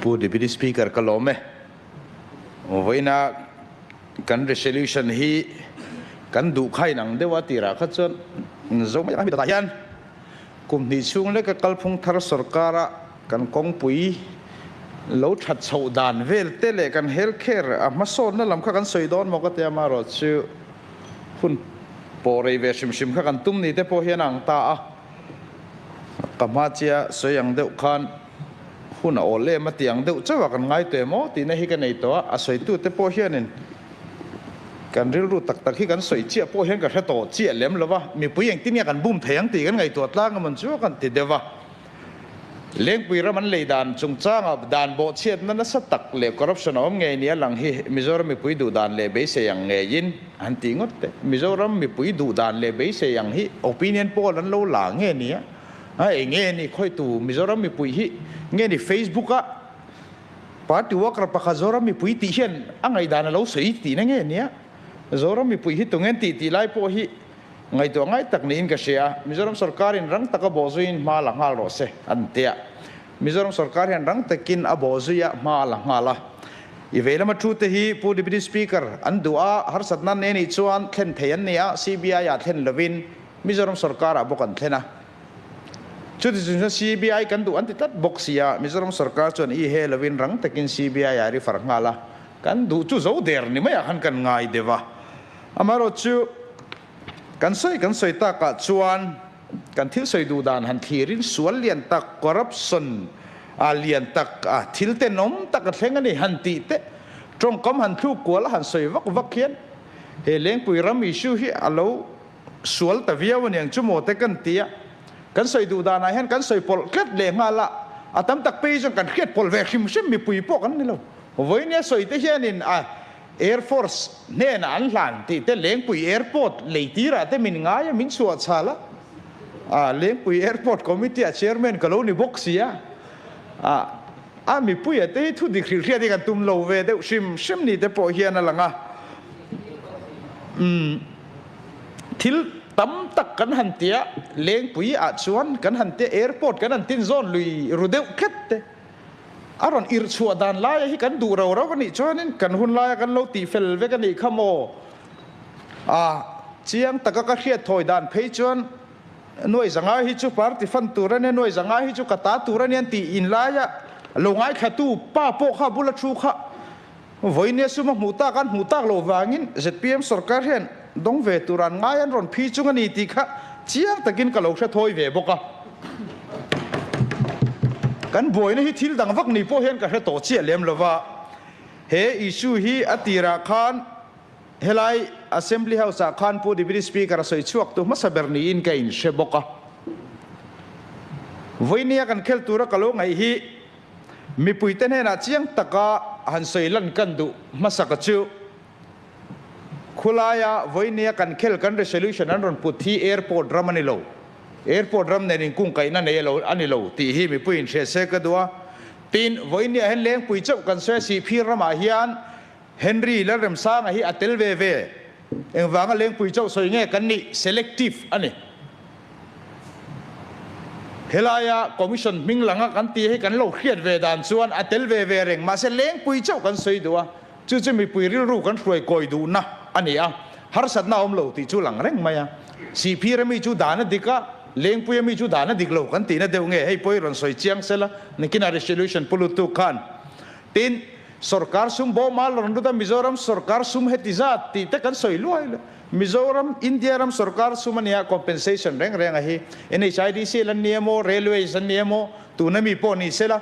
Pu Deputy Speaker ka lawm e. Vawiina kan resolution hi kan duh kha inang deuh a tirah kha chuan zo mai ang tah hian kum hnih chhung leka kalphung thar sorkara kan kawngpui lo that chhoh dan vel te leh kan health care a hmasawnna lam kha kan sawi dawn maw ka tia amaherawhchu hun pawh rei ve hrim hrim kha kan tum ni te pawh hian a ang ta a. Ka hma chia sawi ang deuh khan hun a awl em a tih ang deuh chauh a kan ngai teh maw tihna hi ka nei tawh a, a sawitute pawh hianin kan rilru tak tak hi kan sawi chiah pawh hian ka hre tawh chiah lem lo va, mipui engtin nge kan bum thei ang tih kan ngaihtuah tlang emawn chu kan ti deuh va. Lengpui ram an lei dan chungchanga dan bawhchhiatna nasa tak leh corruption a awm ngei nia lang hi Mizoram mipui duh dan leh beisei ang ngeiin an tih ngawt teh. Mizoram mipui duh dan leh beisei ang hi opinion poll an lo la nge nia? A eng nge ni khawitu Mizoram mipui hi nge ni Facebook a party worker pakhat Zoram mipui tih hian a ngaihdan a lo sawi tihna nge nia? Zoram mipui hi tungen tih tih lai pawh hi Ngaihtuah ngai tak niin ka hria. Mizoram sorkarin rang taka bawhzuiin hma la nghal rawh se, an ti a. Mizoram sorkar hian rang takin a bawhzui a, hma a la nghal a. I vei lama thu te hi Pu Deputy Speaker an duh a, harsatna an nei nih chuan thlen thei an ni a, CBI ah thlen lovin Mizoram sorkarah bawk an thlen a. Chuti chung chuan CBI kan duh an ti tlat bawk si a, Mizoram sorkar chuan i he lovin rang takin CBI ah refer nghal a, kan duh chu zo der ni maiah khan kan ngai deuh a. Amaherawhchu, kan sawi kan sawi takah chuan kan thil sawi duh dan han thlirin sual lian tak, corruption a lian tak, a thil tenawm tak a thleng a ni han tih te, tawngkam han thluk kual a han sawi vak vak hian he Lengpui ram issue hi a lo sual ta viau a niang chu maw te kan ti a. Kan sawi duh danah hian kan sawi pawlh tlat leh nghal a, a tam tak phei chuan kan hriat pawlh ve hrim hrim mipui pawh kan ni lo. Vawinia sawi te hianin a Air Force hnenah an hlan tih te Lengpui Airport lei tirah te min ngai a, min chhuah chhal a. A Lengpui Airport Committee ah Chairman ka lo ni bawk si a. A a mipuia te hi thu dik hrilh hriat hi kan tum lo ve deuh hrim hrim ni te pawh hian a lang a. Umm thil tam tak kan han tia Lengpui ah chuan kan han tia Airport kan han tin zawn lui ru deuh tlat te. A rawn irh chhuah dan laia hi kan duh rau rau a nih chuanin kan hun laia kan lo tih fel vek a nih kha maw? A chiang taka ka hriat thawi dan phei chuan nuai zanga hi chu party fund tur a nia, nuai zanga hi chu ka ta tur a nia an tih in laia lo ngaithlatu pa pawh kha bula thu kha vawinia sum a hmuh tak an hmuh tak loh vangin zpm sorkar hian dawng ve tur an ngai an rawn phi chung a ni tih kha chiang takin ka lo hre thawi ve bawk a. Kan buaina hi thil dang vak ni pawh hian ka hre tawh chiah lem lo va, he issue hi a tirah khan helai Assembly House ah khan Pu Deputy Speaker a sawi chhuak tu hmasa ber niin ka inhre bawk a. Vawinia kan khel tura ka lo ngaih hi mipuite hnenah chiang taka han sawi lan kan duh hmasaka chu Khulaia vawinia kan khel kan resolution an rawn put hi airport ram a ni lo. Airport ram nen inkungkaihna nei lo a ni lo tih hi mipui in hria se ka duh a. Tin, vawinia hian Lengpui chauh kan sawi a Sihphir ramah hian Henry Lalremsanga hi a tel ve ve. Engvanga Lengpui chauh sawi nge kan nih? Selective a ni. Helaia Commission hming langa kan tih hi kan lo hriat ve dan chuan a tel ve ve reng. Mahse Lengpui chauh kan sawi duh a. Chu chu mipui rilru kan hruai kawi duhna a ni a, harsatna a awm lo tih chu lang reng mai a. Sihphir ami chu dan a dik a, Lengpui ami chu dan a dik lo kan tihna deuh nge hei pawh i rawn sawi chiang sel a, nikinah resolution pu lutuk khan. Tin, sorkar sum bawma la rawn lut a, Mizoram sorkar sum heti zat tih te kan sawi luai le. Mizoram, India ram sorkar sum a nia, compensation reng reng a hi. NHIDC la ni emaw, Railways an ni emaw, tuna mi pawh ni sela,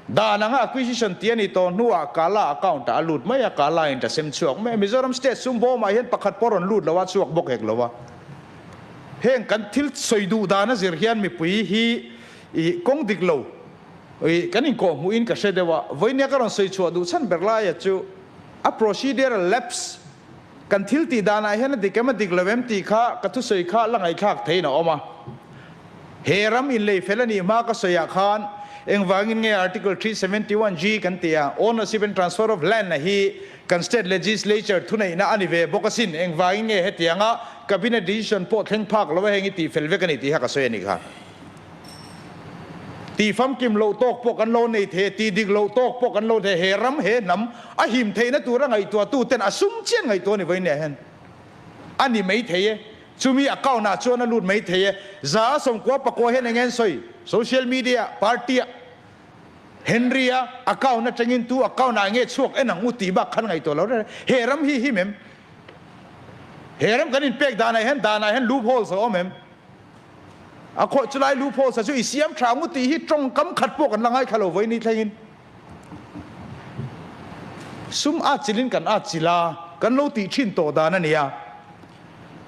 Dan anga acquisition tih a ni tawh hnuah Kala account ah a lut mai a, Kala in ta sem chhuak mai a. Mizoram state sum bawmah hian pakhat pawh rawn lut lo a, chhuak bawk hek lo a. Heng kan thil sawi duh dan a zir hian mipui hi ih kawng dik lo ih kan inkawh hmuhin ka hre deuh a. Vawinia ka rawn sawi chhuah duh chhan ber laia chu a procedural lapse kan thil tih danah hian a dik em a dik lo em tih kha ka thusawi kha la ngaihthlak theihin a awm a. He ram inlei fel a nih hma ka sawiah khan engvangin nge Article 371 G kan tih a, Ownership and Transfer of Land a hi kan State Legislature thuneihna a ni ve bawk asin, engvangin nge hetianga Cabinet decision pawh thleng phak lo a heng i tih fel vek a ni tih kha ka sawi a nih kha. Tih famkim loh tawk pawh kan lo nei thei, tih dik loh tawk pawh kan lo thei, he ram, he hnam a him theihna tura ngaihtuahtuten a sum chian ngaihtuah a ni vawiin hian a ni mai thei e. Chumi account ah chuan a lut mai thei e. 190 pakua hian eng nge an sawi? Social media ah, party ah Henry a account atangin tu account ah nge chhuak en ang u tih bak khan ngaihtuah lo reng reng. He ram hi him em? He ram kan inpek danah hian danah hian loop holes a awm em? A khawih chulai loop holes a chu i siam tha ang u tih hi tawngkam khat pawh kan la ngaithla lo vawiin ni thlengin. Sum at chilhin kan at chilh a, kan lo tih thin tawh dan a ni a.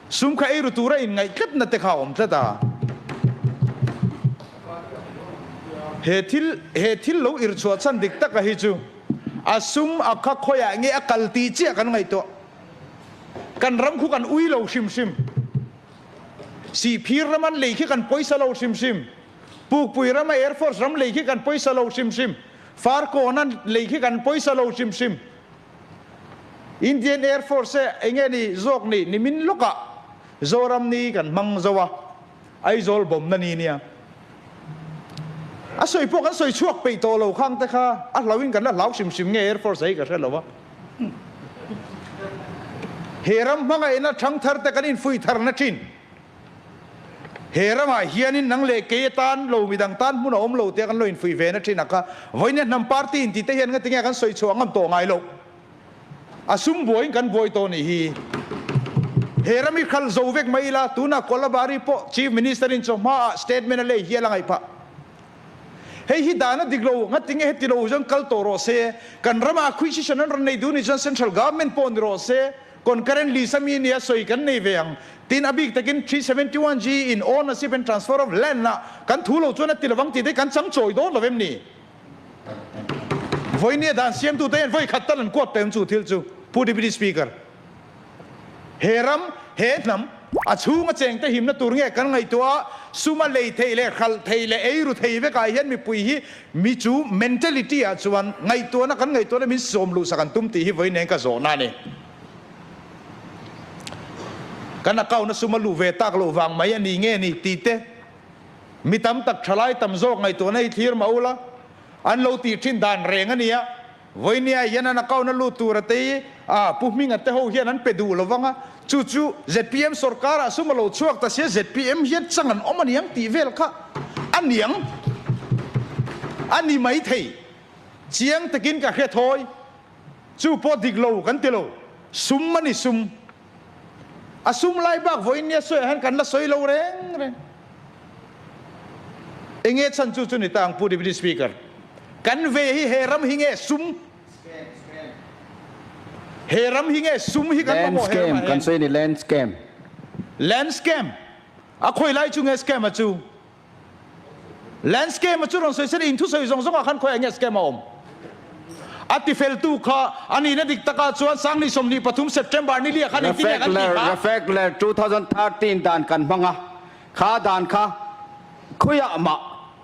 Sum kha eiru tura inngaih tlatna te kha a awm tlat a. He thil he thil lo irchhuah chhan dik taka hi chu a sum a kha khawiah nge a kal tih chiah kan ngaihtuah. Kan ram khu kan ui lo hrim hrim. Sihphir ram an lei khi kan pawisa lo hrim hrim. Pukpui rama Air Force ram lei khi kan pawisa lo hrim hrim. Farkawn an lei khi kan pawisa lo hrim hrim. Indian Air Force e enge ni zawk ni nimin lawkah Zoram ni kan hmang zo a, Aizawl bawmna ni nia. A sawi pawh kan sawi chhuak peih tawh lo khang te kha a hlauhin kan la hlau hrim hrim nge Air Force a hi ka hre lo a. He ram hmangaihna thangthar te kan infuih tharna thin. He ramah hianin nang leh kei atan lo midang tan hmun a awm lo tia kan lo infuih ve na thin a kha. Vawiin hnam party inti te hian ngatinge kan sawi chhuah ngam tawh ngai loh. A sum buaiin kan buai tawh nih hi. He ram hi khal zo vek mai ila, tunah Kolabari pawh Chief Minister in chawhmaah statement a lei hial a ngaih phah. Hei hi dan a dik lo, ngatinge heti lo chuan kal tawh rawh se, kan ramah acquisition an rawn nei duh nih chuan Central Government pawh ni rawh se, Concurrent list a mi nia sawi kan nei ve ang. Tin, a bik takin 371G in ownership and transfer of land ah kan thu lo chuan a ti lovang tih te kan chang chawi dawn lo em ni? Vawinia dan siamtute hian vawi khat tal an kuat pem chu thil chu, Pu Deputy Speaker. He ram, he hnam, a chhunga chengte himna tur nge kan ngaihtuah a, suma lei theih leh hralh theih leh eiru thei vekah hian mipui hi mi chu mentality ah chuan ngaihtuahna kan ngaihtuahna min sawm luhsak an tum tih hi vawiin eng ka zawhna a ni. Kan account a sum a luh ve tak loh vang mai a ni nge ni tih te mi tam tak thalai tam zawk ngaihtuahna hi thlir mah ula an lo tih thin dan reng a nia. Vawinia hian an account a lut tur a tei a, Pu Hminga te ho hian an pe duh lo vang a, chu chu zpm sorkar ah sum a lo chhuak ta sia zpm hian chang an awm a niang tih vel kha a niang a ni mai thei. Chiang takin ka hre thawi, chu pawh dik lo kan ti lo, sum a ni sum. A sum lai bak vawiin nia sawiah hian kan la sawi lo reng reng. Enge chhan chu chu ni ta ang Pu Deputy Speaker? Kan ve hi he ram hi nge sum? He ram hi nge sum hi kan Land mamawh he scam ramah kan hian? sawi a ni land scam. Land scam? A khawi lai chu nge scam a chu? Land scam a chu rawn sawi sen in thusawi zawng zawngah khan khawiah nge scam a awm? A tifeltu kha a nihna dik takah chuan Sangni 23 September ni liah khan engtin nge kan tih kha? Refekler 2013 dan kan hmang a, kha dan kha khawiah mah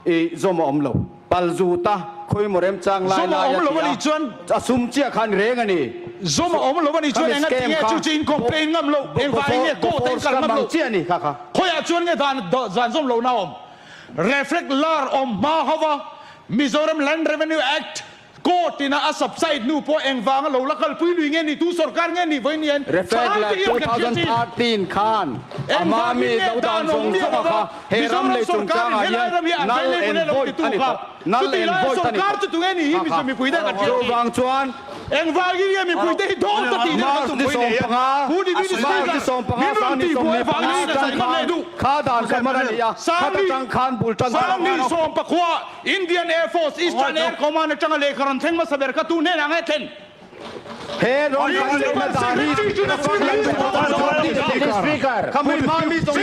i zawm a awm lo. Palzuta khawi maw remchang lai Zawm a lai awm a lo ti a a, nih chuan a sum chiah kha ni reng a ni. Zawm a awm lo a nih chuan Khami enga scam tinge kha chu chu in complain ngam lo, engvangin nge court a in kal Bofors ngam ka lo? mang chiah a ni kha kha. Khawiah chuan nge dan dan zawm lohna a awm? Reflect lar awm hma ho va, Mizoram Land Revenue Act court ina a subside hnu pawh engvanga lo la kalpui lui nge ni, tu sorkar nge ni vawiin hian Reflect thalai lar te hian kan hria chin. 2013 khan a hma Engvangin mi nge lo dan dan awm zawng miah zawng a lova kha he ram Mizoram lei sorkarin chungchangah helai hian ram hi a null available and e lo void titu a ni kha tawh. Null chutih and laia void a ni sorkar tawh. chu tunge ni hi Kha Mizo kha. mipui te kan hria chin. Chuvang chuan Engvangin nge mipuite hi dawn ta tih March ni 15, March ni 15, sang ni 15 atang khan kha dan kha hman a ni a, khat atang khan bul tan kha Sang ni 15 Indian Air Force Eastern Air Command atanga lehkha rawn thleng hmasa ber kha tu hnenah nge thlen? He rawn kan lehna dan hi Kha mi hma mi zawng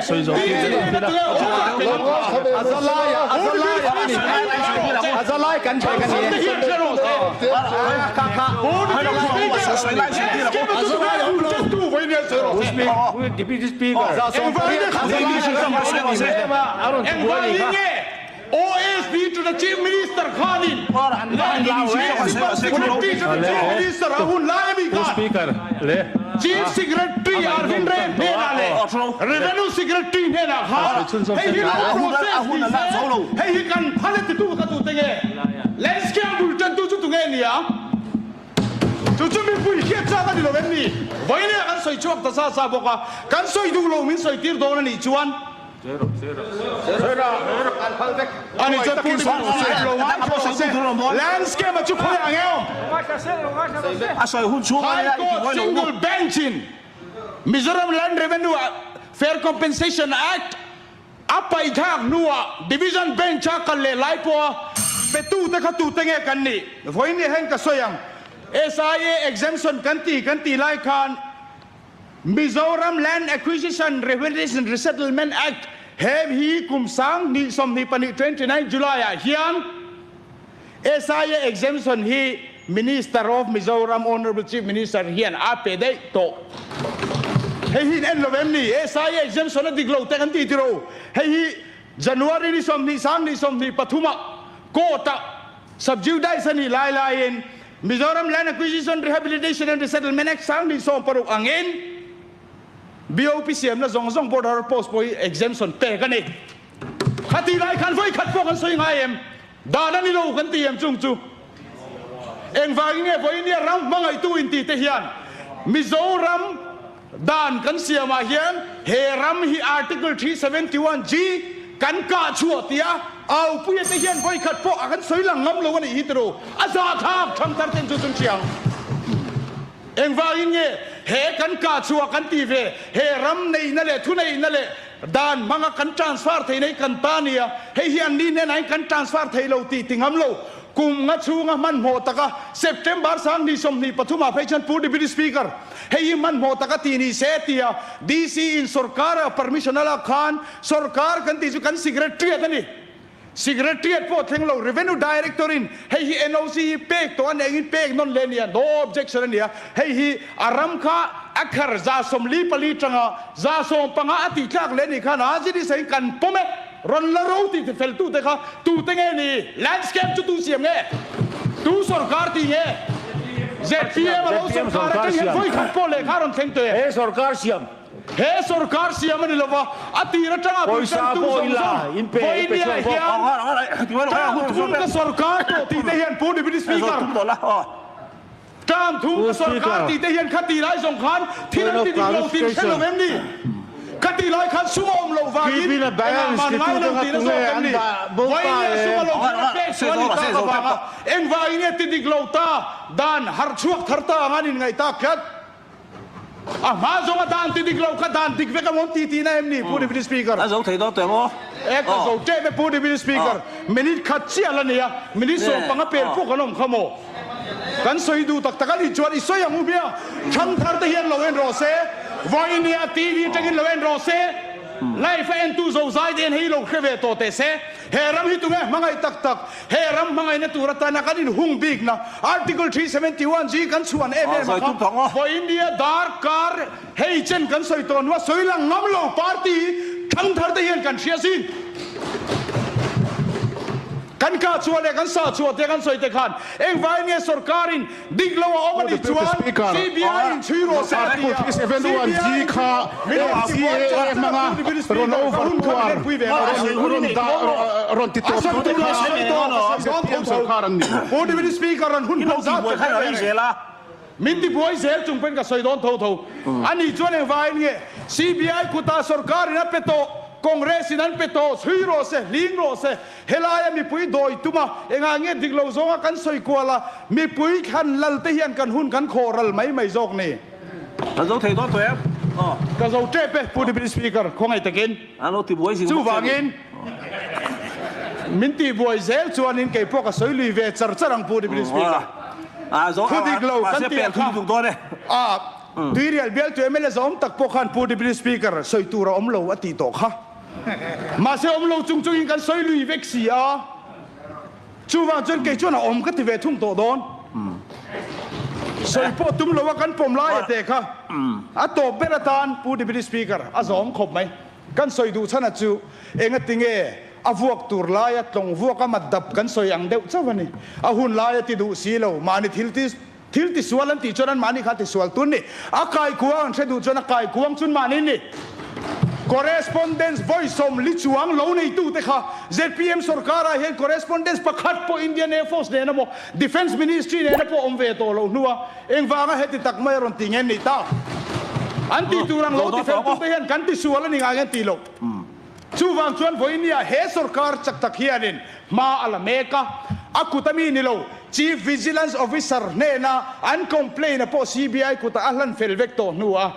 Sawi zawh tir zel ang ila. A za lai a za lai a ni. A za lai kan pek a ni e. Kha kha. Deputy Speaker. OSD to the Chief Minister khanin Secretary to the Chief Minister a hun lai ami khan Chief Secretary Arvind Ray hnenah leh Revenue Secretary hnenah khan hei hi lo process ni se, hei hi kan phal e titu kha tute nge? Landscape bul tantu chu tunge nia? Chu chu mipui hriat chak a ni lo em ni? Vawiin kan sawi chhuak ta sa sa bawk a, kan sawi duh lo min sawi tir dawn a nih chuan Ani chuan Pu Landscape a chu khawi ang eo? High Court Single Bench in Mizoram Land Revenue Fair Compensation Act a paih thlak hnuah Division Bench a kal leh lai pawha petute kha tute nge kan nih? Vawiin ni hian ka sawi ang. SIA exemption kan ti kan tih lai khan Mizoram Land Acquisition Rehabilitation Resettlement Act he hi kum 2024 29 July ah hian SIA exemption hi Minister of Mizoram Honourable Chief Minister hian a pe daih tawh. Hei hi in en lo em ni? SIA exemption a dik lo te kan ti tiro. Hei hi January ni 20 2023 ah court ah Subjudice a nih lai laiin Mizoram Land Acquisition, Rehabilitation and Resettlement Act 2016 angin BOP siamna zawng zawng border post pawh hi exemption pek a ni. Khatih lai khan vawi khat pawh kan sawi ngai em? Dan a ni lo kan ti em chung chu? Engvangin nge vawiin ram hmangaihtu inti te hian Mizoram Dan kan siamah hian he ram hi Article 371 G kan kah chhuah tia Aupuia te hian vawikhat pawh a kan sawi lang ngam lo a nih hi tiro a zahthlak thangthar ten chu chun hriang. Engvangin nge he kan kah chhuah kan ti ve he ram neihna leh thuneihna leh dan hmanga kan transfer theihna hi kan ta nia hei hi an ni hnenah hian kan transfer thei lo tih ti ngam lo Kum nga chhunga hmanhmawh taka September 2023 ah phei chuan Pu Deputy Speaker, hei hi hmanhmawh taka ti ni se tia DC in sorkar a permission a lak khan sorkar kan tih chu kan Secretariat a ni. Secretariat pawh thleng lo Revenue Director in hei hi NOC hi pek tawh a ni engin pek nawn leh a nia, no objection a nia. Hei hi a ram kha a khar 44 tanga 15 a tih tlak leh a nih khan a zir isahin kan pawm e. Rawn la ro tih fel tute kha tute nge ni? Landscape chu tu siam nge? Tu sorkar tih nge? ZPM a lo sorkar atang hian vawi khat pawh lehkha a rawn thleng tawh e. He sorkar siam. He sorkar siam a ni lova, a tir atanga bul tantu zawng zawng vawinia hian term thum ka sorkar tawh tih te hian Pu Deputy Speaker, Term thum ka sorkar tih te hian khati lai zawng khan thil an ti dik lo tih hre lo em ni? Khati lai khan sum a awm loh vangin engah man ngai lo tihna zawk em ni? Vawiin sum a lo khan a pek chu a ni tak avanga engvangin nge ti dik lo ta dan harh chhuak thar ta anga an inngaih tak tlat? A hma zawnga dan ti dik lo kha dan dik vek a awm ti tihna em ni Pu Deputy Speaker? A zo thei dawn teh maw? E ka zo tep e Pu Deputy Speaker. Minute khat chiah la nei a, minute 15 pel pawh kan awm kha maw? Kan sawi duh tak tak a nih chuan i sawi ang u hmiang. Thangthar te hian lo en rawh se, vawinia TV atangin lo en rawh se, live a entu zozai te hian hei lo hre ve tawh teh se. He ram hi tunge hmangaih tak tak, he ram hmangaihna tur atana kan inhung bikna Article 371 G kan chhuan em em a kha, vawinia darkar hei chen kan sawi tawh hnua sawi lang ngam lo party thangthar te hian kan hria zin. Kan kah chhuah leh kan sah chhuah te kan sawi te khan engvangin nge sorkarin dik lo a awm a nih chuan CBI in chhui rawh se a ti a, CBI in min rawn ti buai chawp chawp a Pu Deputy Speaker ka hun kha min en pui ve lo a sawi tur a sawi tawh ka sawi dawn tho tho Pu Deputy Speaker rawn hun hman zat ka hre ve reng. Min ti buai zel chung pawhin ka sawi dawn tho tho. Ani chuan engvangin nge CBI kutah sorkarin a pe tawh, Congress in an pe tawh, chhui rawh se, hling rawh se, helaia mipui dawi tum a, engah nge dik lo zawnga kan sawi kual a, mipui thlan lal te hian kan hun kan khawh ral mai mai zawk ni. Ka zo thei dawn tawh em? Aw. Ka zo tep e, Pu Deputy Speaker, khawngaih takin. An lo ti buai zing bawk che a ni. Chuvangin min ti buai zel chuanin kei pawh ka sawi lui ve char char ang Pu Deputy Speaker. Thu dik lo kan tih ang kha. Tuirial bialtu mla zawm tak pawh khan Pu Deputy Speaker sawi tur a awm lo a tih tawh kha. Mahse awm lo chung chungin kan sawi lui vek si a. Chuvang chuan kei chuan a awm ka ti ve thung tawh dawn. Sawi pawh tum lo a kan pawm lai a teh kha. A tawp ber atan Pu Deputy Speaker a zawm khawp mai. Kan sawi duh chhan a chu engati nge a vuak tur laia tlawng vuak a mat dap kan sawi ang deuh chauh a ni. A hun laia ti duh si lo, mahni thil ti thil ti sual an tih chuan an mahni kha ti sual tun ni. A kaikuang an hre duh chuan a kaikuang chun mahni ni. Correspondence vawi sawmli chuang lo neitute kha zpm sorkarah hian correspondence pakhat pawh Indian Air Force nena maw Defence Ministry nena pawh awm ve tawh loh hnua Engvanga heti tak mai a rawn ti nge ni ta? An tih tur ang lo ti feltute hian kan ti sual a ni ngai an ti lo. Chuvang chuan vawinia he sorkar chak tak hianin hma a la mek a, a kut a mi ni lo, Chief Vigilance Officer hnena an complaint a pawh CBI kutah a hlan fel vek tawh hnua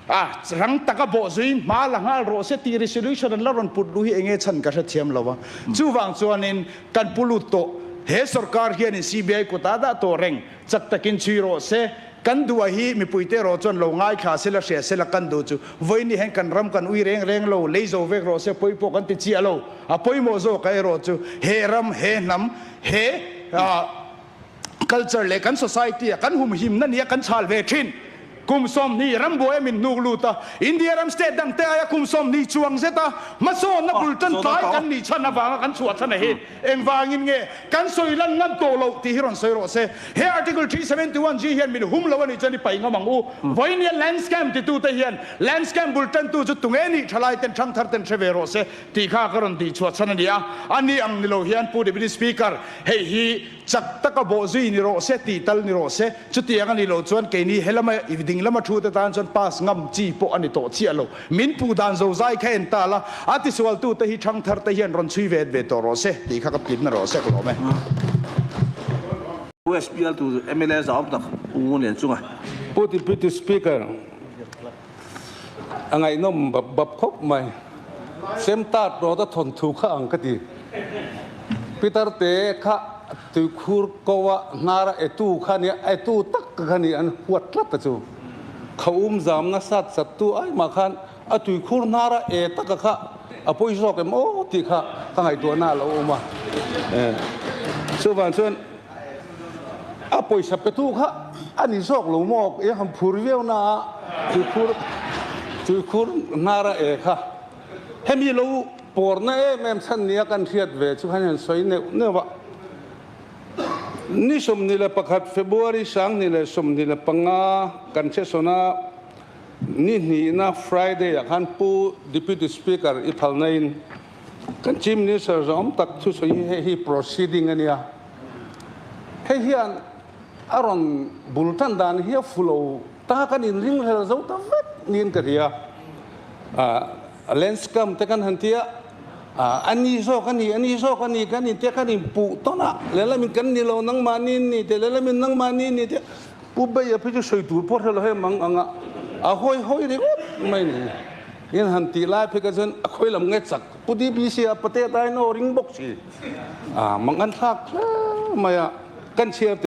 a rang taka bawh zuiin hma la nghal rawh se tih resolution an la rawn put luh hi enge chhan ka hrethiam lo a. Chuvang chuanin kan pu lut tawh he sorkar hianin CBI kutah a dah tawh reng. Chak takin chhui rawh se, kan duh a hi mipuite erawh chuan lo ngaithla sela hria sela kan duh chu vawiin hian kan ram kan ui reng reng lo, lei zo vek rawh se pawi pawh kan ti chiah lo, a pawimawh zawk a erawh chu he ram, he hnam, he culture leh kan society a kan humhimna nia kan chhal ve thin. Kum 20 rambuai a min hnuk lut a, India ram state dang te aia kum 20 chuang zet a hmasawnna bul tan tlai kan nih chhan avanga kan chhuah chhan a hi engvangin nge kan sawi lan ngam tawh loh tih hi rawn sawi rawh se. He Article 371 G hian min hum lo a nih chuan i paih ngam ang u. Vawinia land scam titute hian land scam bul tantu chu tunge nih thalai ten thangthar ten hre ve rawh se tih kha ka rawn tih chhuah chhan a ni a. A ni ang ni lo hian Pu Deputy Speaker hei hi Chak taka bawh zui ni rawh se tih tal ni rawh se. Chutiang a nih loh chuan keini helama i ding lama thu te tan chuan pass ngam chi pawh a ni tawh chiah lo. Min puh dan zozai kha en ta la, a tisualtu te hi thangthar te hian rawn chhui ve ve tawh rawh se tih kha ka tlipna rawh se ka lawm e. US bialtu mla zau tak U Ngun Lian chunga. Pu Deputy Speaker, a ngaihnawm bap bap khawp mai. Sem tat rawt a thawnthu kha ang ka ti. Peter te kha tuikhur ko a hnar a etu kha nia, etu tak kha ni an huat tlat a chu. Kha um zam na sat sat tu ai mah khan a tuikhur hnar a e taka kha a pawi zawk em aw tih kha ka ngaihtuahna a lo awm a. Chuvang chuan A pawisa petu kha a ni zawk lo maw? I han phur viau na a, tuikhur tuikhur hnar a e kha. Hemi lo pawrna em em chhan nia kan hriat ve chu khan hian sawi neuh neuh a. Ni 21 February 2025 kan session a ni hnihna Friday ah khan Pu Deputy Speaker i phalna in Kan Chief Minister zawm tak thusawi hi hei hi proceeding a nia. Hei hian a rawn bul tan dan hi a fu lo ta kan inringhlel zo ta vek niin ka hria. Landscam te kan han tia, a ni zawk a ni, a ni zawk a ni kan intia kan inpuh tawn a, lehlam in kan ni lo nangmahni in ni teh, lehlam in nangmahni in ni teh. Pu Beia phei chu sawi tur pawh hre lo hei mang ang a, a hawi hawi ringawt mai ni. In han tih lai phei kha chuan a khawi lam nge chak Pu DPC a pate dai no ring bawk si. A mang an thlak hle mai a, kan chhiar.